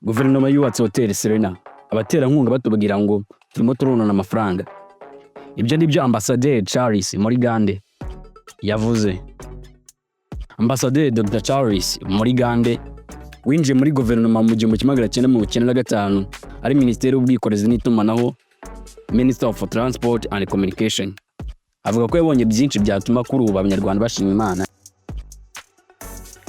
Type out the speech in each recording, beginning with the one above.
Guverinoma yubatse Hoteli Serena, abaterankunga batubwira ngo turimo turonona amafaranga. Ibyo ni byo Ambasaderi Charles Murigande yavuze. Ambasaderi Dr Charles Murigande winjiye muri guverinoma mu 1995 ari Minisiteri y'Ubwikorezi n'Itumanaho, Minister of Transport and Communication, avuga ko yabonye byinshi byatuma kuri ubu Abanyarwanda bashima Imana.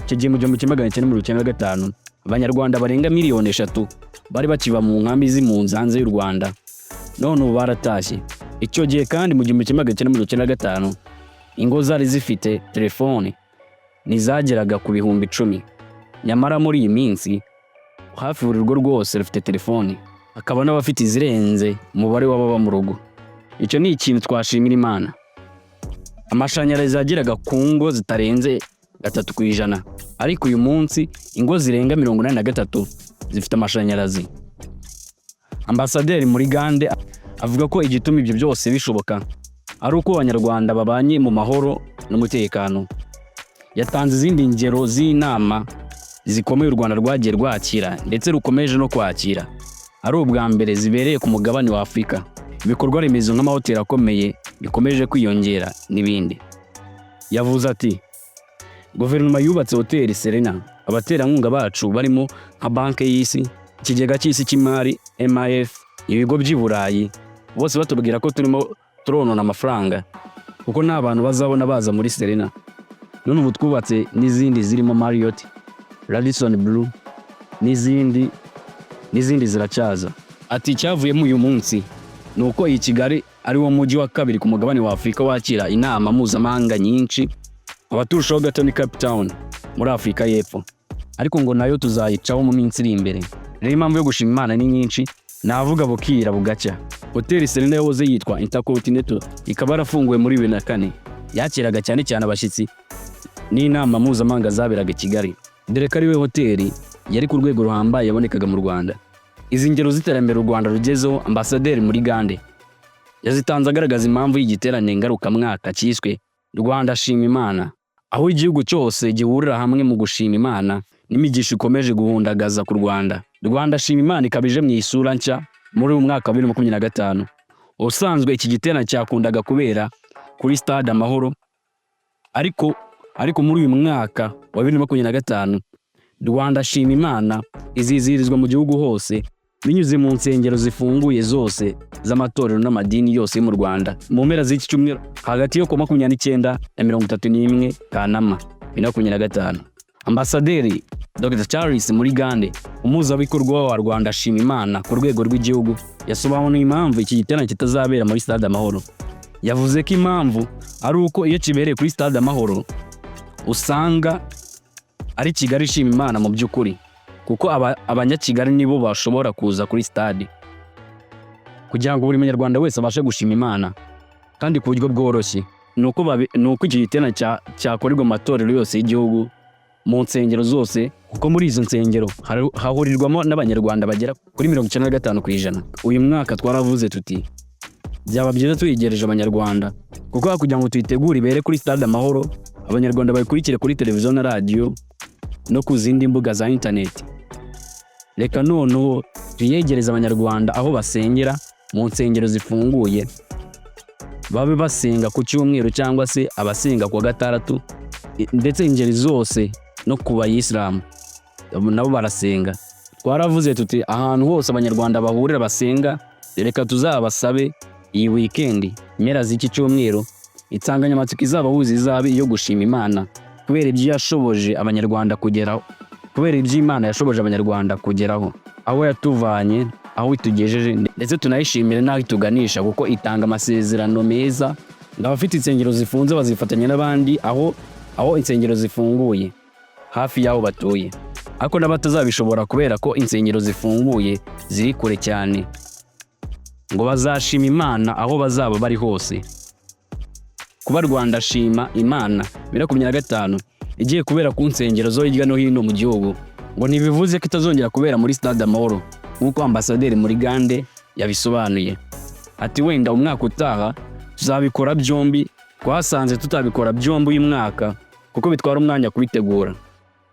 Icyo gihe mu 1995, Abanyarwanda barenga miliyoni 3 bari bakiba mu nkambi z'impunzi hanze y'u Rwanda, none ubu baratashye. Icyo gihe kandi mu 1995, ingo zari zifite telefone ntizageraga ku 10,000, nyamara muri iyi minsi hafi buri rugo rwose rufite telefone, hakaba n'abafite izirenze umubare w'ababa mu rugo. Icyo ni ikintu twashimira Imana. Amashanyarazi yageraga ku ngo zitarenze 3%, ariko uyu munsi ingo zirenga 83 zifite amashanyarazi. Ambasaderi Murigande avuga ko igituma ibyo byose bishoboka ari uko Abanyarwanda babanye mu mahoro n'umutekano. Yatanze izindi ngero z'inama zikomeye u Rwanda rwagiye rwakira ndetse rukomeje no kwakira, ari ubwa mbere zibereye ku mugabane wa Afurika, ibikorwa remezo nk'amahoteli akomeye bikomeje kwiyongera n'ibindi. Yavuze ati: "Guverinoma yubatse Hoteli Serena, abaterankunga bacu barimo nka Banki y'Isi, Ikigega cy'Isi cy'Imari MIF, ibigo by'i Burayi, bose batubwira ko turimo turonona amafaranga kuko nta bantu bazabona baza muri Serena. None ubu twubatse n'izindi zirimo Marriott, Radisson Blu n'izindi n'izindi ziracyaza." Ati: "Icyavuyemo uyu munsi ni uko iyi Kigali ari wo mujyi wa kabiri ku mugabane wa Afurika wakira inama mpuzamahanga nyinshi. Abaturushaho gato ni Cape Town muri Afurika y'Epfo, ariko ngo nayo tuzayicaho mu minsi iri imbere. Rero impamvu yo gushima Imana ni nyinshi, navuga bukira bugacya." Hoteli Serena yahoze yitwa Intercontinental, ikaba yarafunguwe muri 2004, yakiraga cyane cyane abashyitsi n'inama mpuzamahanga zaberaga i Kigali, dore ko ariwe hoteli yari ku rwego ruhambaye yabonekaga mu Rwanda. Izi ngero z'iterambere u Rwanda rugezeho, Ambasaderi Murigande yazitanze agaragaza impamvu y'igiterane ngarukamwaka cyiswe Rwanda Shima Imana, aho igihugu cyose gihurira hamwe mu gushima Imana n'imigisha ikomeje guhundagaza ku Rwanda. Rwanda Shima Imana ikaba ije mu isura nshya muri uyu mwaka wa 2025. Ubusanzwe iki giterane cyakundaga kubera kuri Stade Amahoro, ariko muri uyu mwaka wa 2025 Rwanda Shima Imana izizihirizwa mu gihugu hose binyuze mu nsengero zifunguye zose z'amatorero n'amadini yose yo mu Rwanda, mu mpera z'iki cyumweru hagati yo ku 29 na 31 Kanama 2025. Ambasaderi Dr Charles Murigande, umuhuzabikorwa wa Rwanda Shima Imana ku rwego rw'igihugu, yasobanuye impamvu iki giterane kitazabera muri Stade Amahoro. Yavuze ko impamvu ari uko iyo kibereye kuri Stade Amahoro usanga ari Kigali ishima Imana mu by'ukuri, kuko Abanyakigali nibo bashobora kuza kuri stade. Kugira ngo buri munyarwanda wese abashe gushima Imana kandi ku buryo bworoshye, ni uko iki giterane cyakorerwa mu matorero yose y'igihugu, mu nsengero zose, kuko muri izo nsengero hahurirwamo n'Abanyarwanda bagera kuri 95%. Uyu mwaka twaravuze tuti byaba byiza tuyegereje Abanyarwanda, kuko aho kugira ngo tuyitegure ibere kuri Stade Amahoro, Abanyarwanda bayikurikire kuri televiziyo na radiyo no ku zindi mbuga za interineti, reka noneho tuyegereze Abanyarwanda aho basengera mu nsengero zifunguye, babe basenga ku cyumweru cyangwa se abasenga ku wa gatandatu, ndetse ingeri zose, no ku bayisilamu nabo barasenga. Twaravuze tuti ahantu hose Abanyarwanda bahurira basenga, reka tuzabasabe iyi weekend, impera z'iki cyumweru, insanganyamatsiko izabahuza izabe iyo gushima Imana kubera ibyo yashoboje Abanyarwanda kugeraho, kubera ibyo Imana yashoboje Abanyarwanda kugeraho, aho yatuvanye, aho itugejeje, ndetse tunayishimire n'aho ituganisha, kuko itanga amasezerano meza. Ngo abafite insengero zifunze bazifatanya n'abandi aho insengero zifunguye hafi y'aho batuye, ariko n'abatazabishobora kubera ko insengero zifunguye ziri kure cyane, ngo bazashima Imana aho bazaba bari hose. Kuba Rwanda Shima Imana 2025 igiye kubera ku nsengero zo hirya no hino mu gihugu, ngo ntibivuze ko itazongera kubera muri Stade Amahoro, nk'uko Ambasaderi Murigande yabisobanuye. Ati: "Wenda umwaka utaha tuzabikora byombi. Twasanze tutabikora byombi uyu mwaka kuko bitwara umwanya kubitegura.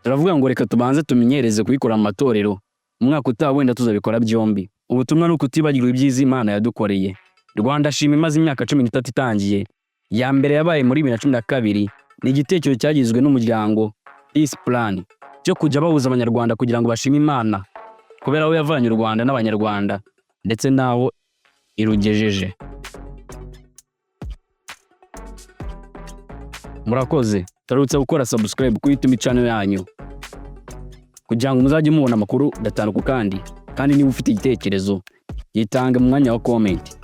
Turavuga ngo reka tubanze tumenyereze kubikora mu matorero." Umwaka utaha wenda tuzabikora byombi. Ubutumwa ni ukutibagirwa ibyiza Imana yadukoreye. Rwanda Shima imaze imyaka 13 itangiye. Iya mbere yabaye muri 2012. Ni igitekerezo cyagizwe n'umuryango Peace Plan cyo kujya bahuza Abanyarwanda kugira ngo bashime Imana kubera aho yavanye u Rwanda n'Abanyarwanda ndetse n'aho irugejeje. Murakoze. Turarutse gukora subscribe kuri YouTube channel yanyu kugira ngo muzajye mubona amakuru gatanu ku kandi. Kandi niba ufite igitekerezo, yitange mu mwanya wa comment.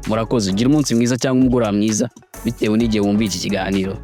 Murakoze. Gira umunsi mwiza cyangwa umugoroba mwiza bitewe n'igihe wumva iki kiganiro.